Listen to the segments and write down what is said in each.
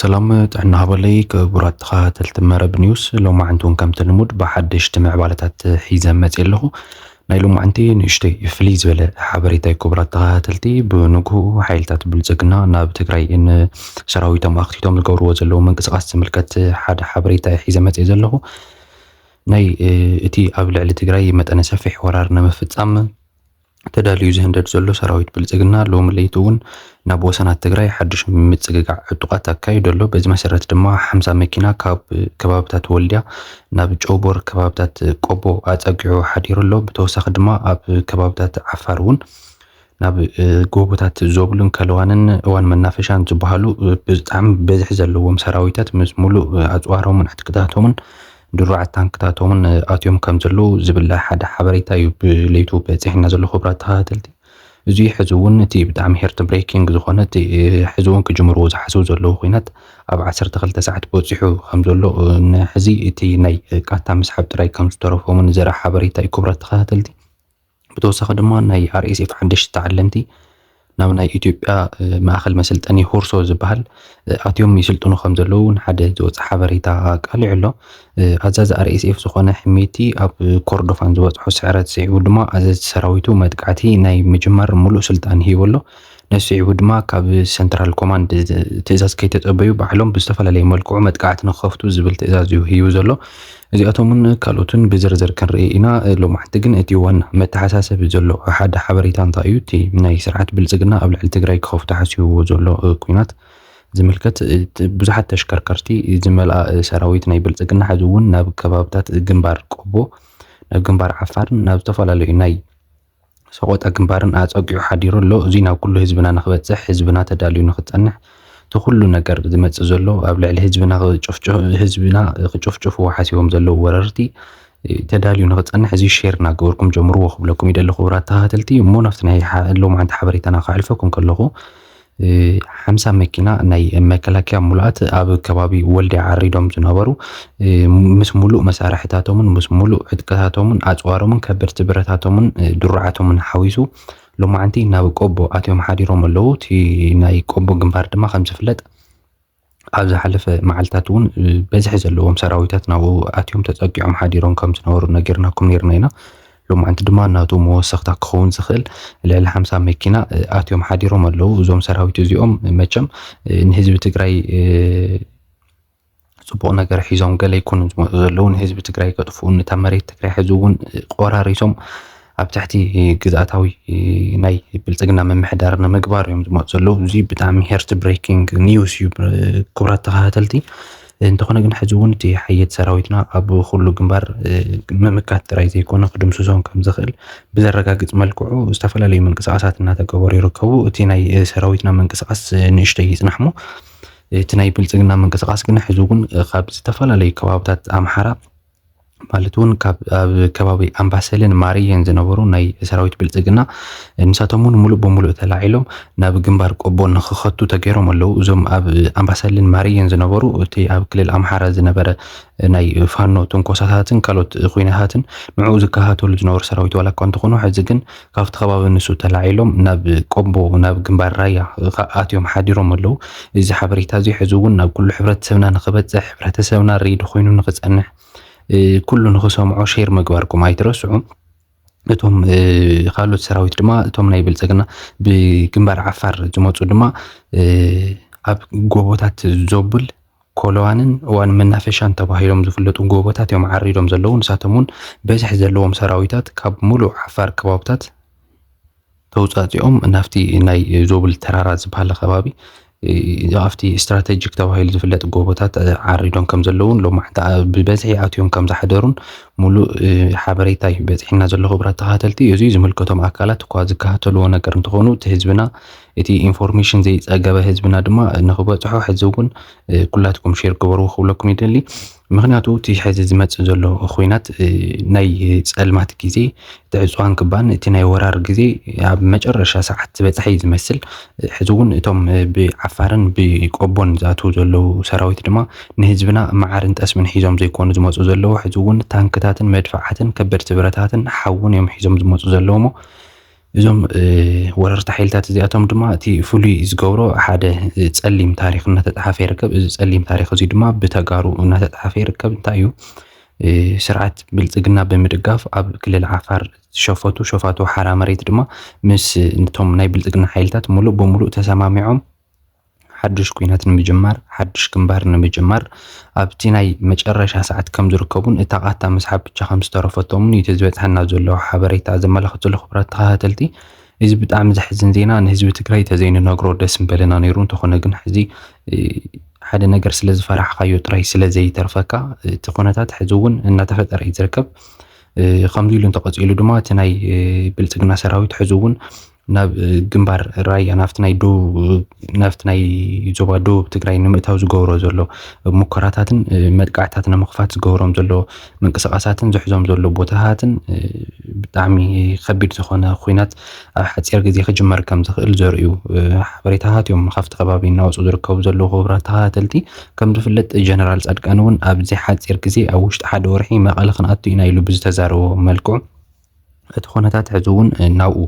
ሰላም ጥዕና ሃበለይ ክቡራት ተኸታተልቲ መረብ ኒውስ፣ ሎማዓንቲ እውን ከምቲ ልሙድ ብሓደሽቲ ምዕባለታት ሒዘ መፅእ ኣለኹ። ናይ ሎማዓንቲ ንእሽተይ ፍልይ ዝበለ ሓበሬታ እዩ። ክቡራት ተኸታተልቲ፣ ብንግሁ ሓይልታት ብልፅግና ናብ ትግራይ ንሰራዊቶም ኣኽቲቶም ዝገብርዎ ዘለዉ ምንቅስቃስ ዝምልከት ሓደ ሓበሬታ ሒዘ መፅእ ዘለኹ። ናይ እቲ ኣብ ልዕሊ ትግራይ መጠነ ሰፊሕ ወራር ንምፍፃም ተዳልዩ ዝህንደድ ዘሎ ሰራዊት ብልፅግና ሎሚ ለይቲ እውን ናብ ወሰናት ትግራይ ሓድሽ ምፅግጋዕ ዕጡቓት ኣካይዱ ኣሎ። በዚ መሰረት ድማ ሓምሳ መኪና ካብ ከባብታት ወልድያ ናብ ጨውቦር ከባብታት ቆቦ ኣፀጊዑ ሓዲሩ ኣሎ። ብተወሳኺ ድማ ኣብ ከባብታት ዓፋር እውን ናብ ጎቦታት ዞብልን ከለዋንን እዋን መናፈሻን ዝበሃሉ ብጣዕሚ በዝሒ ዘለዎም ሰራዊታት ምስ ሙሉእ ኣፅዋሮምን ዕጥቅታቶምን ድሩዓት ታንክታቶምን ኣትዮም ከም ዘለዉ ዝብለ ሓደ ሓበሬታ እዩ ብለይቱ በፂሕና ዘሎ። ክቡራት ተኸታተልቲ፣ እዚ ሕዚ እውን እቲ ብጣዕሚ ሄርት ብሬኪንግ ዝኾነ እቲ ሕዚ እውን ክጅምርዎ ዝሓስቡ ዘለዉ ኩናት ኣብ ዓሰርተ ክልተ ሰዓት በፂሑ ከም ዘሎ፣ ንሕዚ እቲ ናይ ቃታ ምስሓብ ጥራይ ከም ዝተረፎምን ዘርኢ ሓበሬታ እዩ። ክቡራት ተኸታተልቲ፣ ብተወሳኺ ድማ ናይ ኣርኤስኤፍ ሓደሽቲ ተዓለምቲ ናብ ናይ ኢትዮጵያ ማእኸል መሰልጠኒ ሁርሶ ዝበሃል ኣትዮም ይስልጥኑ ከም ዘለዉ እውን ሓደ ዝወፀ ሓበሬታ ኣቃሊዑ ኣሎ። ኣዛዚ ኣርኤስኤፍ ዝኾነ ሕሜቲ ኣብ ኮርዶፋን ዝበፅሖ ስዕረት ስዒቡ ድማ ኣዘዝቲ ሰራዊቱ መጥቃዕቲ ናይ ምጅማር ሙሉእ ስልጣን ሂቡ ኣሎ። ነዚ ስዒቡ ድማ ካብ ሰንትራል ኮማንድ ትእዛዝ ከይተፀበዩ ባዕሎም ብዝተፈላለየ መልክዑ መጥቃዕቲ ንክኸፍቱ ዝብል ትእዛዝ እዩ ሂቡ ዘሎ። እዚኣቶምን ካልኦትን ብዝርዝር ክንርኢ ኢና። ሎማዕንቲ ግን እቲ ዋና መተሓሳሰቢ ዘሎ ሓደ ሓበሬታ እንታይ እዩ? እቲ ናይ ስርዓት ብልፅግና ኣብ ልዕሊ ትግራይ ክኸፍቶ ሓሲብዎ ዘሎ ኩናት ዝምልከት፣ ብዙሓት ተሽከርከርቲ ዝመልኣ ሰራዊት ናይ ብልፅግና ሕዚ እውን ናብ ከባብታት ግንባር ቆቦ፣ ናብ ግንባር ዓፋርን ናብ ዝተፈላለዩ ናይ ሰቆጣ ግንባርን ኣፀጊዑ ሓዲሩ ኣሎ። እዚ ናብ ኩሉ ህዝብና ንክበፅሕ፣ ህዝብና ተዳልዩ ንክፀንሕ፣ እቲ ኩሉ ነገር ዝመፅእ ዘሎ ኣብ ልዕሊ ህዝብና ክጭፍጭ-፣ ህዝብና ክጭፍጭፍዎ ሓሲቦም ዘለዉ ወረርቲ ተዳልዩ ንክፀንሕ፣ እዚ ሼር እናገበርኩም ጀምርዎ ክብለኩም ይደሊ። ክቡራት ተኸታተልቲ፣ እሞ ናብቲ ናይ ሓ-፣ ሎማዓንቲ ሓበሬታና ከሕልፈኩም ከለኹ፣ ሓምሳ መኪና ናይ መከላከያ ሙሉኣት ኣብ ከባቢ ወልድያ ዓሪዶም ዝነበሩ፣ ምስ ሙሉእ መሳርሕታቶምን ምስ ሙሉእ ዕጥቅታቶምን ኣፅዋሮምን ከበድቲ ብረታቶምን ድሩዓቶምን ሓዊሱ ሎማዓንቲ ናብ ቆቦ ኣትዮም ሓዲሮም ኣለዉ። እቲ ናይ ቆቦ ግንባር ድማ ከም ዝፍለጥ ኣብ ዝሓለፈ መዓልታት እውን በዝሒ ዘለዎም ሰራዊታት ናብኡ ኣትዮም ተፀጊዖም ሓዲሮም ከም ዝነበሩ ነጊርናኩም ነይርና ኢና። ሎማዓንቲ ድማ ናቱ መወሰኽታ ክኸውን ዝኽእል ልዕሊ ሓምሳ መኪና ኣትዮም ሓዲሮም ኣለዉ። እዞም ሰራዊት እዚኦም መቸም ንህዝቢ ትግራይ ፅቡቕ ነገር ሒዞም ገለ ይኮኑን ዝመፁ ዘለዉ፣ ንህዝቢ ትግራይ ከጥፍኡን እታ መሬት ትግራይ ሕዚ እውን ቆራሪሶም ኣብ ትሕቲ ግዝኣታዊ ናይ ብልፅግና ምምሕዳር ንምግባር እዮም ዝመፁ ዘለዉ። እዚ ብጣዕሚ ሄርት ብሬኪንግ ኒውስ እዩ። ክቡራት ተኸታተልቲ፣ እንተኾነ ግን ሕዚ እውን እቲ ሓየት ሰራዊትና ኣብ ኩሉ ግንባር ምምካት ጥራይ ዘይኮነ ክድምስሶም ከም ዝኽእል ብዘረጋግፅ መልክዑ ዝተፈላለዩ ምንቅስቃሳት እናተገበሩ ይርከቡ። እቲ ናይ ሰራዊትና ምንቅስቃስ ንእሽተይ ይፅናሕ እሞ፣ እቲ ናይ ብልፅግና ምንቅስቃስ ግን ሕዚ እውን ካብ ዝተፈላለዩ ከባብታት ኣምሓራ ማለት እውን ካብ ኣብ ከባቢ ኣምባሰልን ማርየን ዝነበሩ ናይ ሰራዊት ብልፅግና ንሳቶም እውን ሙሉእ ብሙሉእ ተላዒሎም ናብ ግንባር ቆቦ ንክኸቱ ተገይሮም ኣለዉ። እዞም ኣብ ኣምባሰልን ማርየን ዝነበሩ እቲ ኣብ ክልል ኣምሓራ ዝነበረ ናይ ፋኖ ትንኮሳታትን ካልኦት ኩናታትን ንዕኡ ዝከታተሉ ዝነበሩ ሰራዊት ዋላ እኳ እንተኾኑ፣ ሕዚ ግን ካብቲ ከባቢ ንሱ ተላዒሎም ናብ ቆቦ ናብ ግንባር ራያ ከ-፣ ኣትዮም ሓዲሮም ኣለዉ። እዚ ሓበሬታ እዚ ሕዚ እውን ናብ ኩሉ ሕብረተሰብና ንክበፅሕ፣ ሕብረተሰብና ሬዲ ኮይኑ ንክፀንሕ፣ እ፣ ኩሉ ንክሰምዖ ሼር ምግባርኩም ኣይትረስዑ። እቶም፣ እ፣ ካልኦት ሰራዊት ድማ፣ እቶም ናይ ብልፅግና ብግንባር ዓፋር ዝመፁ ድማ፣ እ፣ ኣብ ጎቦታት ዞብል፣ ኮለዋንን እዋን መናፈሻን ተባሂሎም ዝፍለጡ ጎቦታት እዮም ዓሪዶም ዘለዉ። ንሳቶም እውን በዝሒ ዘለዎም ሰራዊታት ካብ ሙሉእ ዓፋር ከባብታት ተውፃፂኦም ናብቲ ናይ ዞብል ተራራ ዝበሃል ከባቢ፣ እ፣ ኣብቲ ስትራቴጂክ ተባሂሉ ዝፍለጥ ጎቦታት፣ እ፣ ዓሪዶም ከም ዘለውን ሎማዕንቲ ብበዝሒ ኣትዮም ከም ዝሓደሩን ሙሉእ፣ እ፣ ሓበሬታ እዩ በፂሕና ዘሎ። ክቡራት ተኸታተልቲ፣ እዚ ዝምልከቶም ኣካላት እኳ ዝከታተልዎ ነገር እንተኾኑ፣ እቲ ህዝብና፣ እቲ ኢንፎርሜሽን ዘይፀገበ ህዝብና ድማ ንክበፅሖ ሕዚ እውን፣ እ፣ ኩላትኩም ሼር ግበርዎ ክብለኩም ይደሊ። ምኽንያቱ እቲ ሕዚ ዝመፅእ ዘሎ ኹናት፣ እ፣ ናይ ፀልማት ግዜ፣ እቲ ዕፅዋን ክባን፣ እቲ ናይ ወራር ግዜ ኣብ መጨረሻ ሰዓት ዝበፅሐ እዩ ዝመስል። ሕዚ እውን እቶም ብዓፋርን ብቆቦን ዝኣትዉ ዘለዉ ሰራዊት ድማ ንህዝብና መዓርን ጠስምን ሒዞም ዘይኮኑ ዝመፁ ዘለዉ። ሕዚ እውን ታንክታትን መድፍዓትን ከበድቲ ብረታትን ሓውን እዮም ሒዞም ዝመፁ ዘለዉ እሞ፣ እዞም ወረርቲ ሓይልታት እዚኣቶም ድማ እቲ ፍሉይ ዝገብሮ ሓደ ጸሊም ታሪኽ እናተጻሓፈ ይርከብ። እዚ ጸሊም ታሪኽ እዚ ድማ ብተጋሩ እናተጻሓፈ ይርከብ። እንታይ እዩ? ስርዓት ብልጽግና ብምድጋፍ ኣብ ክልል ዓፋር ዝሸፈቱ ሸፋቱ ሓራ መሬት ድማ ምስ እቶም ናይ ብልጽግና ሓይልታት ሙሉእ ብሙሉእ ተሰማሚዖም ሓዱሽ ኲናት ንምጅማር፣ ሓዱሽ ግንባር ንምጅማር ኣብቲ ናይ መጨረሻ ሰዓት ከም ዝርከቡን እታ ቃታ ምስሓብ ብቻ ከም ዝተረፈቶምን እዩ እቲ ዝበጽሐና ዘሎ ሓበሬታ ዘመላኽት ዘሎ። ክቡራት ተኸታተልቲ፣ እዚ ብጣዕሚ ዘሕዝን ዜና ንህዝቢ ትግራይ ተዘይንነግሮ ደስ ምበለና ነይሩ። እንተኾነ ግን ሕዚ ሓደ ነገር ስለ ዝፈራሕካዮ ጥራይ ስለ ዘይተርፈካ እቲ ኩነታት ሕዚ እውን እናተፈጠረ እዩ ዝርከብ። ከምዚ ኢሉ እንተቐፂሉ ድማ እቲ ናይ ብልፅግና ሰራዊት ሕዚ እውን ናብ ግንባር ራያ ናብቲ ናይ ናብቲ ናይ ዞባ ደቡብ ትግራይ ንምእታው ዝገብሮ ዘሎ ሙከራታትን መጥቃዕታት ንምኽፋት ዝገብሮም ዘሎ ምንቅስቃሳትን ዝሕዞም ዘሎ ቦታታትን ብጣዕሚ ከቢድ ዝኾነ ኩናት ኣብ ሓፂር ግዜ ክጅመር ከም ዝኽእል ዘርእዩ ሓበሬታታት እዮም ካብቲ ከባቢ እናወፁ ዝርከቡ ዘለዉ። ክቡራት ተኸታተልቲ፣ ከም ዝፍለጥ ጀነራል ፃድቃን እውን ኣብዚ ሓፂር ግዜ ኣብ ውሽጢ ሓደ ወርሒ መቐለ ክንኣቱ ኢና ኢሉ ብዝተዛረቦ መልክዑ እቲ ኩነታት ሕዚ እውን ናብኡ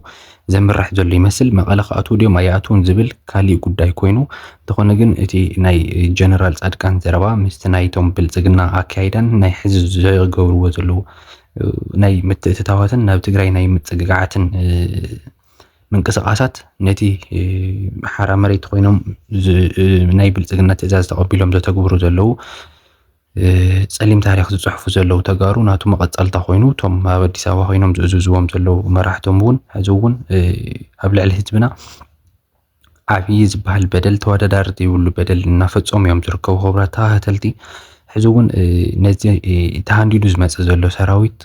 ዘምርሕ ዘሎ ይመስል። መቐለ ክኣትዉ ድዮም ኣይኣትዉን ዝብል ካሊእ ጉዳይ ኮይኑ፣ እንተኾነ ግን እቲ ናይ ጀነራል ፃድቃን ዘረባ ምስቲ ናይቶም ብልፅግና ኣካይዳን ናይ ሕዚ ዘገብርዎ ዘለዉ ናይ ምትእትታዋትን ናብ ትግራይ ናይ ምፅግጋዓትን ምንቅስቃሳት ነቲ ሓራ መሬት ኮይኖም ናይ ብልፅግና ትእዛዝ ተቐቢሎም ዘተግብሩ ዘለዉ ጸሊም ታሪኽ ዝፅሕፉ ዘለዉ ተጋሩ ናቱ መቐፀልታ ኮይኑ፣ እቶም ኣብ ኣዲስ ኣበባ ኮይኖም ዝእዝዝዎም ዘለዉ መራሕቶም እውን ሕዚ እውን ኣብ ልዕሊ ህዝብና ዓብዪ ዝበሃል በደል፣ ተወዳዳሪ ዘይብሉ በደል እናፈፀሙ እዮም ዝርከቡ። ክቡራት ተኸታተልቲ፣ ሕዚ እውን ነዚ ተሃንዲዱ ዝመፀ ዘሎ ሰራዊት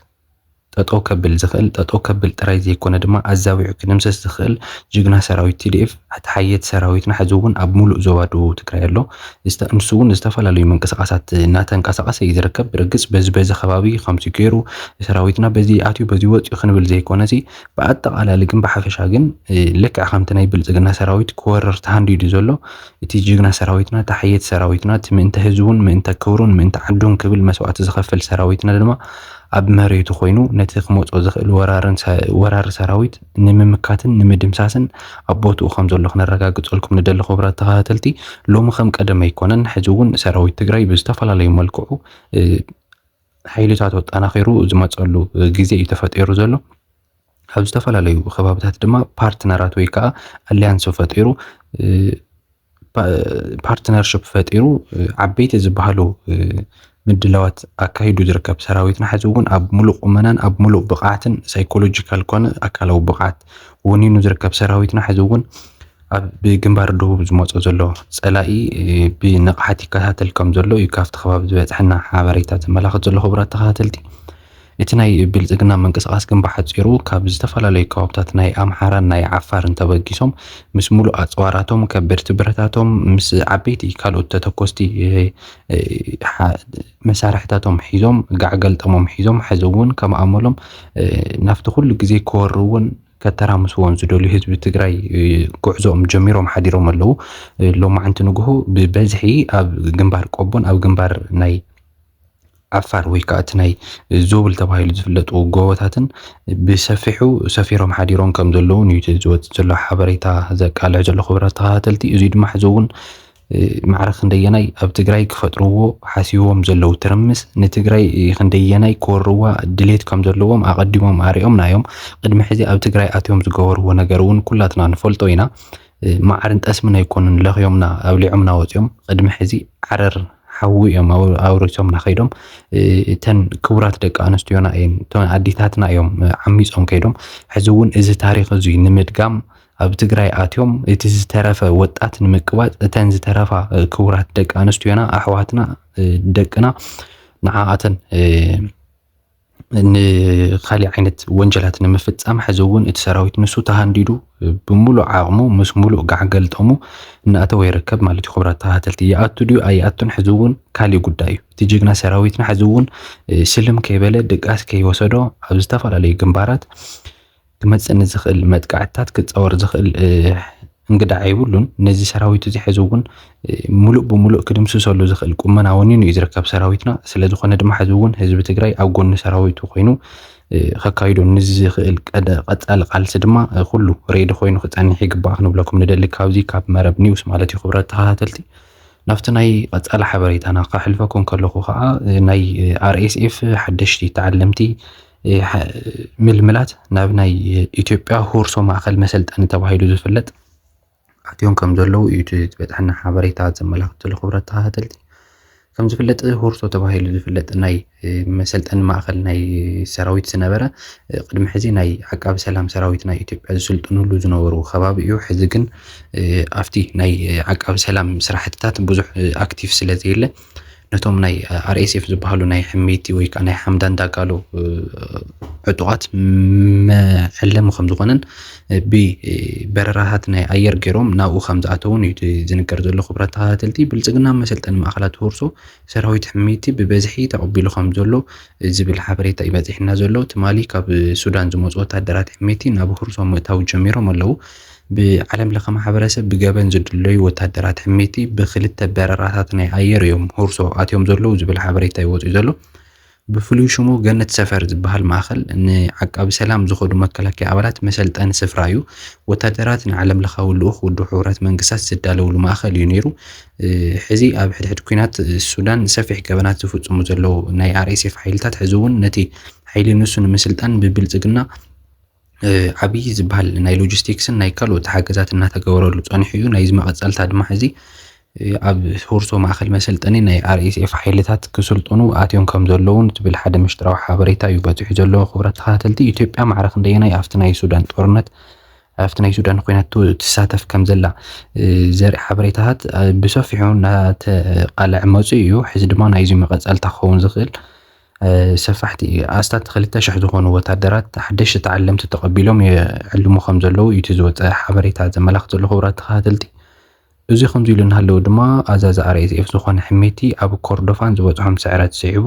ጠጠው ከብል ዝኽእል፣ ጠጠው ከብል ጥራይ ዘይኮነ ድማ ኣዛዊዑ ክድምሰስ ዝኽእል ጅግና ሰራዊት ቲ ዲ ኤፍ፣ እቲ ሓየት ሰራዊትና ሕዚ እውን ኣብ ሙሉእ ዞባ ደቡብ ትግራይ ኣሎ። ንሱ እውን ዝተፈላለዩ ምንቅስቃሳት እናተንቀሳቀሰ እዩ ዝርከብ። ብርግፅ በዚ በዚ ከባቢ ከምዚ ገይሩ ሰራዊትና በዚ ኣትዩ በዚ ወፅኡ ክንብል ዘይኮነ ሲ፣ ብኣጠቃላሊ ግን ብሓፈሻ ግን ልክዕ ከምቲ ናይ ብልፅግና ሰራዊት ክወርር ተሃንዲዱ ዘሎ፣ እቲ ጅግና ሰራዊትና፣ ተሓየት ሰራዊትና፣ እቲ ምእንተ ህዝቡን ምእንተ ክብሩን ምእንተ ዓዱን ክብል መስዋእቲ ዝኸፍል ሰራዊትና ድማ ኣብ መሬቱ ኮይኑ ነቲ ክመጾ ዝኽእል ወራርን ሰ-፣ ወራሪ ሰራዊት ንምምካትን ንምድምሳስን ኣብ ቦትኡ ከም ዘሎ ክነረጋግጸልኩም ንደሊ። ክቡራት ተኸታተልቲ፣ ሎሚ ከም ቀደም ኣይኮነን። ሕጂ እውን ሰራዊት ትግራይ ብዝተፈላለዩ መልክዑ፣ እ፣ ሓይልታቱ ኣጠናኺሩ ዝመጸሉ ግዜ እዩ ተፈጢሩ ዘሎ። ኣብ ዝተፈላለዩ ከባብታት ድማ ፓርትነራት ወይ ከዓ ኣሊያንስ ፈጢሩ፣ እ፣ ፓ-፣ ፓርትነርሽፕ ፈጢሩ፣ እ፣ ዓበይቲ ዝበሃሉ፣ እ፣ ምድላዋት ኣካሂዱ ዝርከብ ሰራዊትና ሕዚ እውን ኣብ ሙሉእ ቁመናን ኣብ ሙሉእ ብቕዓትን ሳይኮሎጂካል ኮነ ኣካላዊ ብቕዓት ወኒኑ ዝርከብ ሰራዊትና ሕዚ እውን ኣብ ብግንባር ደቡብ ዝመጾ ዘሎ ጸላኢ፣ እ፣ ብንቕሓት ይከታተል ከም ዘሎ እዩ ካብቲ ከባቢ ዝበጽሐና ሓበሬታ ዘመላኽት ዘሎ። ክቡራት ተኸታተልቲ፣ እቲ ናይ ብልጽግና ምንቅስቃስ ግን ብሓጺሩ ካብ ዝተፈላለዩ ከባብታት ናይ ኣምሓራን ናይ ዓፋርን ተበጊሶም ምስ ሙሉእ ኣጽዋራቶም፣ ከበድቲ ብረታቶም፣ ምስ ዓበይቲ ካልኦት ተተኮስቲ፣ እ፣ እ፣ ሓ-፣ መሳርሕታቶም ሒዞም፣ ጋዕ ገልጠሞም ሒዞም፣ ሕዚ እውን ከም ኣመሎም፣ እ፣ ናብቲ ኩሉ ግዜ ክወርውን ከተራምስዎን ዝደልዩ ህዝቢ ትግራይ፣ እ፣ ጉዕዞኦም ጀሚሮም ሓዲሮም ኣለዉ። እ፣ ሎማዕንቲ ንግሆ ብበዝሒ ኣብ ግንባር ቆቦን ኣብ ግንባር ናይ ዓፋር ወይ ከዓ እቲ ናይ ዞብል ተባሂሉ ዝፍለጡ ጎቦታትን ብሰፊሑ ሰፊሮም ሓዲሮም ከም ዘለዉ እዩ እቲ ዝወፅእ ዘሎ ሓበሬታ ዘቃልዕ ዘሎ። ክቡራት ተኸታተልቲ፣ እዚ ድማ ሕዚ እውን፣ እ፣ ማዕረ ክንደየናይ ኣብ ትግራይ ክፈጥርዎ ሓሲቦም ዘለዉ ትርምስ፣ ንትግራይ ክንደየናይ ክወርዋ ድሌት ከም ዘለዎም ኣቐዲሞም ኣሪኦምና እዮም። ቅድሚ ሕዚ ኣብ ትግራይ ኣትዮም ዝገበርዎ ነገር እውን ኩላትና ንፈልጦ ኢና። እ፣ ማዕርን ጠስምን ኣይኮኑን ለኽዮምና፣ ኣብሊዖምና ወፂኦም። ቅድሚ ሕዚ ዓረር ሓዊ እዮም ኣው-፣ ኣውሪሶምና ከይዶም። እ፣ እተን ክቡራት ደቂ ኣንስትዮና እየን፣ እተን ኣዴታትና እዮም፣ እ፣ ዓሚፆም ከይዶም። ሕዚ እውን እዚ ታሪኽ እዚ ንምድጋም ኣብ ትግራይ ኣትዮም፣ እቲ ዝተረፈ ወጣት ንምቅባፅ፣ እተን ዝተረፋ፣ እ፣ ክቡራት ደቂ ኣንስትዮና፣ ኣሕዋትና፣ እ፣ ደቅና፣ ንዓኣተን፣ እ፣ ንኻሊእ ዓይነት ወንጀላት ንምፍጻም ሕዚ እውን እቲ ሰራዊት ንሱ ተሃንዲዱ ብሙሉእ ዓቕሙ ምስ ሙሉእ ጋዕ ገልጠሙ እናኣተወ ይርከብ ማለት እዩ። ክቡራት ተኸታተልቲ፣ ይኣቱ ድዩ ኣይኣቱን ሕዚ እውን ካሊእ ጉዳይ እዩ። እቲ ጅግና ሰራዊትና ሕዚ እውን፣ እ፣ ስልም ከይበለ ድቃስ ከይወሰዶ ኣብ ዝተፈላለዩ ግንባራት ክመጽእ ንዝኽእል መጥቃዕትታት ክጻወር ዝኽእል፣ እ፣ እንግዳዕ የብሉን። ነዚ ሰራዊት እዚ ሕዚ እውን፣ እ፣ ሙሉእ ብሙሉእ ክድምስሰሉ ዝኽእል ቁመና ወኒኑ እዩ ዝርከብ ሰራዊትና። ስለ ዝኾነ ድማ ሕዚ እውን ህዝቢ ትግራይ ኣብ ጎኒ ሰራዊቱ ኮይኑ ከካይዶ ንዝኽእል ቀጻሊ ቃልሲ ድማ ኩሉ ሬዲ ኮይኑ ክጸንሕ ይግባእ ክንብለኩም ንደሊ፣ ካብዚ ካብ መረብ ኒውስ ማለት እዩ። ክብረት ተኸታተልቲ፣ ናብቲ ናይ ቀጻሊ ሓበሬታና ከሕልፈኩም ከለኹ ከዓ፣ ናይ ኣር ኤስ ኤፍ ሓደሽቲ ተዓለምቲ ምልምላት ናብ ናይ ኢትዮጵያ ሁርሶ ማእከል መሰልጠኒ ተባሂሉ ዝፍለጥ ኣትዮም ከም ዘለዉ እዩ እቲ ዝበጽሐና ሓበሬታ ዘመላኽት ዘሎ። ክብረት ተኸታተልቲ፣ ከም ዝፍለጥ ሁርሶ ተባሂሉ ዝፍለጥ ናይ መሰልጠኒ ማእከል ናይ ሰራዊት ዝነበረ፣ ቅድሚ ሕዚ ናይ ዓቃቢ ሰላም ሰራዊት ናይ ኢትዮጵያ ዝስልጥንሉ ዝነበሩ ከባቢ እዩ። ሕዚ ግን ኣብቲ ናይ ዓቃቢ ሰላም ስራሕትታት ብዙሕ ኣክቲቭ ስለ ዘየለ፣ ነቶም ናይ ኣር ኤስ ኤፍ ዝበሃሉ ናይ ሕሜቲ ወይ ከዓ ናይ ሓምዳን ዳጋሎ ዕጡቓት መዐለሚ ከም ዝኾነን ብበረራታት ናይ ኣየር ገይሮም ናብኡ ከም ዝኣተውን እዩ ዝንገር ዘሎ። ክብረት ተኸታተልቲ፣ ብልጽግና መሰልጠኒ ማእከላት ሁርሶ ሰራዊት ሕሜቲ ብበዝሒ ተቐቢሉ ከም ዘሎ ዝብል ሓበሬታ እዩ በጺሕና ዘሎ። ትማሊ ካብ ሱዳን ዝመጹ ወታደራት ሕሜቲ ናብ ሁርሶ ምእታው ጀሚሮም ኣለዉ። ብዓለም ለኸ ማሕበረሰብ ብገበን ዝድለዩ ወታደራት ሕሜቲ ብክልተ በረራታት ናይ ኣየር እዮም ሁርሶ ኣትዮም ዘለዉ ዝብል ሓበሬታ እዩ ወፂኡ ዘሎ። ብፍሉይ ሽሙ ገነት ሰፈር ዝበሃል ማእኸል ንዓቃቢ ሰላም ዝኾዱ መከላከያ ኣባላት መሰልጠኒ ስፍራ እዩ። ወታደራት ንዓለም ለኻዊ ልኡኽ ውድብ ሕቡራት መንግስታት ዝዳለውሉ ማእኸል እዩ ነይሩ። ሕዚ ኣብ ሕድሕድ ኲናት ሱዳን ሰፊሕ ገበናት ዝፍፅሙ ዘለዉ ናይ ኣር ኤስ ኤፍ ሓይልታት ሕዚ እውን ነቲ ሓይሊ ንሱ ንምስልጣን ብብልፅግና ዓብዪ ዝበሃል ናይ ሎጂስቲክስን ናይ ካልኦት ሓገዛት እናተገበረሉ ጸኒሑ እዩ። ናይዚ መቐጸልታ ድማ ሕዚ ኣብ ሁርሶ ማእከል መሰልጠኒ ናይ ኣር ኤስ ኤፍ ሓይልታት ክስልጥኑ ኣትዮም ከም ዘለውን ዝብል ሓደ ምሽጥራዊ ሓበሬታ እዩ በጺሑ ዘሎ። ክብረት ተኸታተልቲ፣ ኢትዮጵያ ማዕረ ክንደየናይ ኣብቲ ናይ ሱዳን ጦርነት፣ ኣብቲ ናይ ሱዳን ኲናት ትሳተፍ ከም ዘላ ዘርኢ ሓበሬታታት ብሰፊሑ እናተቃልዐ መጺኡ እዩ። ሕዚ ድማ ናይዚ መቐጸልታ ክኸውን ዝኽእል ሰፋሕቲ ኣስታት ክልተ ሽሕ ዝኾኑ ወታደራት ሓደሽቲ ተዓለምቲ ተቐቢሎም ይዕልሙ ከም ዘለዉ እዩ እቲ ዝወፀ ሓበሬታ ዘመላኽት ዘሎ። ክቡራት ተኸታተልቲ፣ እዚ ከምዚ ኢሉ እናሃለዉ ድማ ኣዛዚ ኣር ኤስ ኤፍ ዝኾነ ሕሜቲ ኣብ ኮርዶፋን ዝበፅሖም ስዕረት ስዒቡ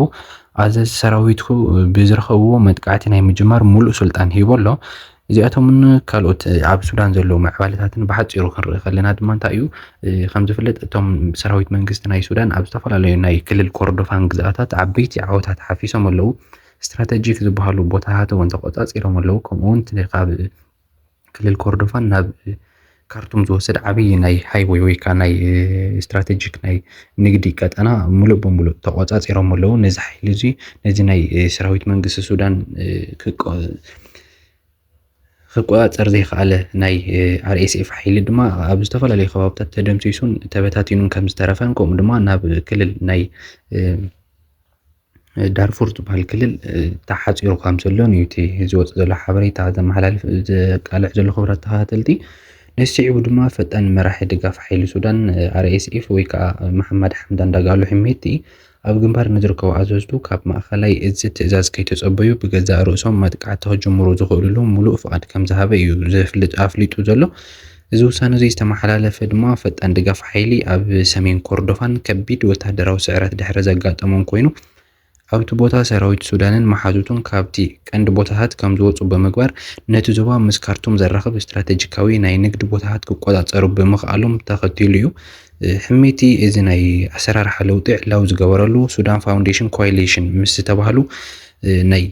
ኣዛዚ ሰራዊቱ ብዝረኸብዎ መጥቃዕቲ ናይ ምጅማር ሙሉእ ስልጣን ሂቡ ኣሎ። እዚኣቶምን ካልኦት ኣብ ሱዳን ዘለዉ ምዕባለታትን ብሓፂሩ ክንርኢ ከለና ድማ እንታይ እዩ? ከም ዝፍለጥ እቶም ሰራዊት መንግስቲ ናይ ሱዳን ኣብ ዝተፈላለዩ ናይ ክልል ኮርዶፋን ግዝኣታት ዓበይቲ ዓወታት ሓፊሶም ኣለዉ። ስትራተጂክ ዝበሃሉ ቦታታት እውን ተቆፃፂሮም ኣለዉ። ከምኡ እውን እቲ ካብ ክልል ኮርዶፋን ናብ ካርቱም ዝወስድ ዓብዪ ናይ ሃይወይ ወይ ከዓ ናይ ስትራተጂክ ናይ ንግዲ ቀጠና ሙሉእ ብሙሉእ ተቆፃፂሮም ኣለዉ። ነዚ ሓይሊ እዚ ነዚ ናይ ሰራዊት መንግስቲ ሱዳን ክቆ- ክቆፃፀር ዘይከኣለ ናይ ኣር ኤስ ኤፍ ሓይሊ ድማ ኣብ ዝተፈላለዩ ከባብታት ተደምሲሱን ተበታቲኑን ከም ዝተረፈን ከምኡ ድማ ናብ ክልል ናይ ዳርፉር ዝበሃል ክልል ተሓፂሩ ከም ዘሎን እዩ እቲ ዝወፅእ ዘሎ ሓበሬታ ዘመሓላልፍ ዘቃልዕ ዘሎ። ክቡራት ተኸታተልቲ፣ ነዚ ስዒቡ ድማ ፈጣን መራሒ ድጋፍ ሓይሊ ሱዳን ኣር ኤስ ኤፍ ወይ ከዓ መሓመድ ሓምዳን ዳጋሎ ሕሜቲ ኣብ ግንባር ንዝርከቡ ኣዘዝቱ ካብ ማእኸላይ እዚ ትእዛዝ ከይተፀበዩ ብገዛእ ርእሶም መጥቃዕቲ ክጅምሩ ዝኽእልሉ ሙሉእ ፍቓድ ከም ዝሃበ እዩ ዝፍልጥ ኣፍሊጡ ዘሎ። እዚ ውሳነ እዚ ዝተመሓላለፈ ድማ ፈጣን ድጋፍ ሓይሊ ኣብ ሰሜን ኮርዶፋን ከቢድ ወታደራዊ ስዕረት ድሕሪ ዘጋጠሞም ኮይኑ ኣብቲ ቦታ ሰራዊት ሱዳንን መሓዙቱን ካብቲ ቀንዲ ቦታታት ከም ዝወፁ ብምግባር ነቲ ዞባ ምስ ካርቱም ዘራኽብ ስትራተጂካዊ ናይ ንግዲ ቦታታት ክቆፃፀሩ ብምኽኣሎም ተኸቲሉ እዩ። ሕሜቲ እዚ ናይ ኣሰራርሓ ለውጢ ዕላዊ ዝገበረሉ ሱዳን ፋውንዴሽን ኮሊሽን ምስ ዝተባህሉ ናይ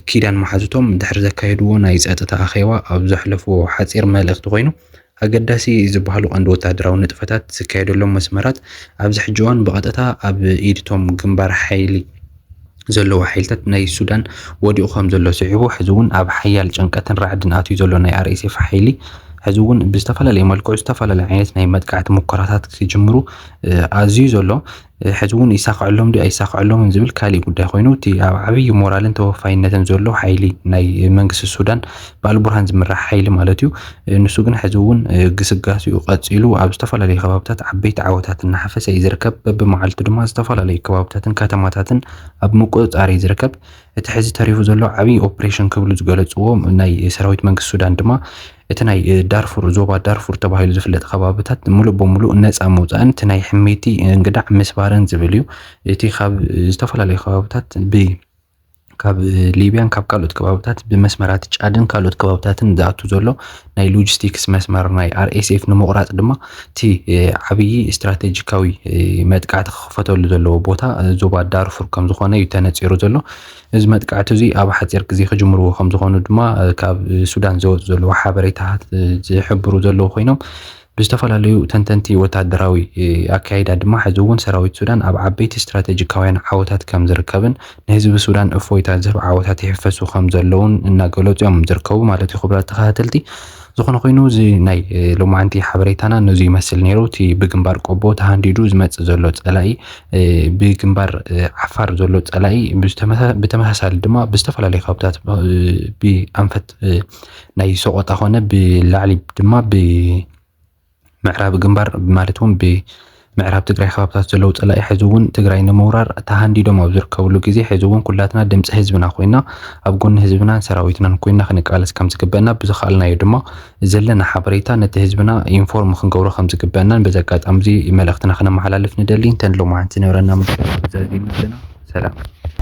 ኪዳን መሓዙቶም ድሕሪ ዘካየድዎ ናይ ፀጥታ ኣኼባ ኣብ ዘሕለፍዎ ሓፂር መልእኽቲ ኮይኑ ኣገዳሲ ዝበሃሉ ቀንዲ ወታደራዊ ንጥፈታት ዝካየደሎም መስመራት ኣብዚ ሕጂ እዋን ብቐጥታ ኣብ ኢድቶም ግንባር ሓይሊ ዘለዎ ሓይልታት ናይ ሱዳን ወዲቑ ከም ዘሎ ስዒቡ ሕዚ እውን ኣብ ሓያል ጭንቀትን ራዕድን ኣትዩ ዘሎ ናይ ኣር ኤስ ኤፍ ሓይሊ ሕዚ እውን ብዝተፈላለየ መልክዑ ዝተፈላለዩ ዓይነት ናይ መጥቃዕቲ ሙከራታት ክጅምሩ ኣዝዩ ዘሎ። ሕዚ እውን ይሳኽዐሎም ድዩ ኣይሳኽዐሎምን ዝብል ካሊእ ጉዳይ ኮይኑ እቲ ኣብ ዓብዪ ሞራልን ተወፋይነትን ዘሎ ሓይሊ ናይ መንግስቲ ሱዳን ብኣልቡርሃን ዝምራሕ ሓይሊ ማለት እዩ። ንሱ ግን ሕዚ እውን ግስጋሴኡ ቀፂሉ ኣብ ዝተፈላለዩ ከባብታት ዓበይቲ ዓወታት እናሓፈሰ እዩ ዝርከብ። በብመዓልቱ ድማ ዝተፈላለዩ ከባብታትን ከተማታትን ኣብ ምቁፅፃር እዩ ዝርከብ። እቲ ሕዚ ተሪፉ ዘሎ ዓብዪ ኦፕሬሽን ክብሉ ዝገለፅዎ ናይ ሰራዊት መንግስቲ ሱዳን ድማ እቲ ናይ ዳርፉር ዞባ ዳርፉር ተባሂሉ ዝፍለጥ ከባብታት ሙሉእ ብሙሉእ ነፃ ምውፃእን እቲ ናይ ሕሜቲ እንግዳዕ ምስባርን ዝብል እዩ። እቲ ካብ ዝተፈላለዩ ከባብታት ብ ካብ ሊብያን ካብ ካልኦት ከባብታት ብመስመራት ጫድን ካልኦት ከባብታትን ዝኣቱ ዘሎ ናይ ሎጂስቲክስ መስመር ናይ ኣር ኤስ ኤፍ ንምቑራፅ ድማ እቲ ዓብዪ ስትራቴጂካዊ መጥቃዕቲ ክኽፈተሉ ዘለዎ ቦታ ዞባ ዳርፉር ከም ዝኾነ እዩ ተነፂሩ ዘሎ። እዚ መጥቃዕቲ እዚ ኣብ ሓፂር ግዜ ክጅምርዎ ከም ዝኾኑ ድማ ካብ ሱዳን ዝወፁ ዘለዉ ሓበሬታታት ዝሕብሩ ዘለዉ ኮይኖም፣ ብዝተፈላለዩ ተንተንቲ ወታደራዊ ኣካይዳ ድማ ሕዚ እውን ሰራዊት ሱዳን ኣብ ዓበይቲ ስትራቴጂካውያን ዓወታት ከም ዝርከብን ንህዝቢ ሱዳን እፎይታ ዝህብ ዓወታት ይሕፈሱ ከም ዘለውን እናገለፁ እዮም ዝርከቡ ማለት እዩ። ክቡራት ተኸታተልቲ፣ ዝኾነ ኮይኑ እዚ ናይ ሎማዓንቲ ሓበሬታና ነዚ ይመስል ነይሩ። እቲ ብግንባር ቆቦ ተሃንዲዱ ዝመፅእ ዘሎ ፀላኢ ብግንባር ዓፋር ዘሎ ፀላኢ ብተመሳሳሊ ድማ ብዝተፈላለዩ ካብታት ብኣንፈት ናይ ሰቆጣ ኮነ ብላዕሊ ድማ ብ ምዕራብ ግንባር ማለት እውን ብምዕራብ ትግራይ ከባብታት ዘለዉ ፀላኢ ሕዚ እውን ትግራይ ንምውራር ተሃንዲዶም ኣብ ዝርከብሉ ግዜ ሕዚ እውን ኩላትና ድምፂ ህዝብና ኮይና ኣብ ጎኒ ህዝብናን ሰራዊትናን ኮይና ክንቃለስ ከም ዝግበአና ብዝኸኣልናዮ ድማ ዘለና ሓበሬታ ነቲ ህዝብና ኢንፎርም ክንገብሮ ከም ዝግበአናን በዚ ኣጋጣሚ እዚ መልእኽትና ክነመሓላልፍ ንደሊ። እንተን ሎማዓንቲ ዝነበረና መደብ ኣብዚ ኣዚምና ኣለና። ሰላም።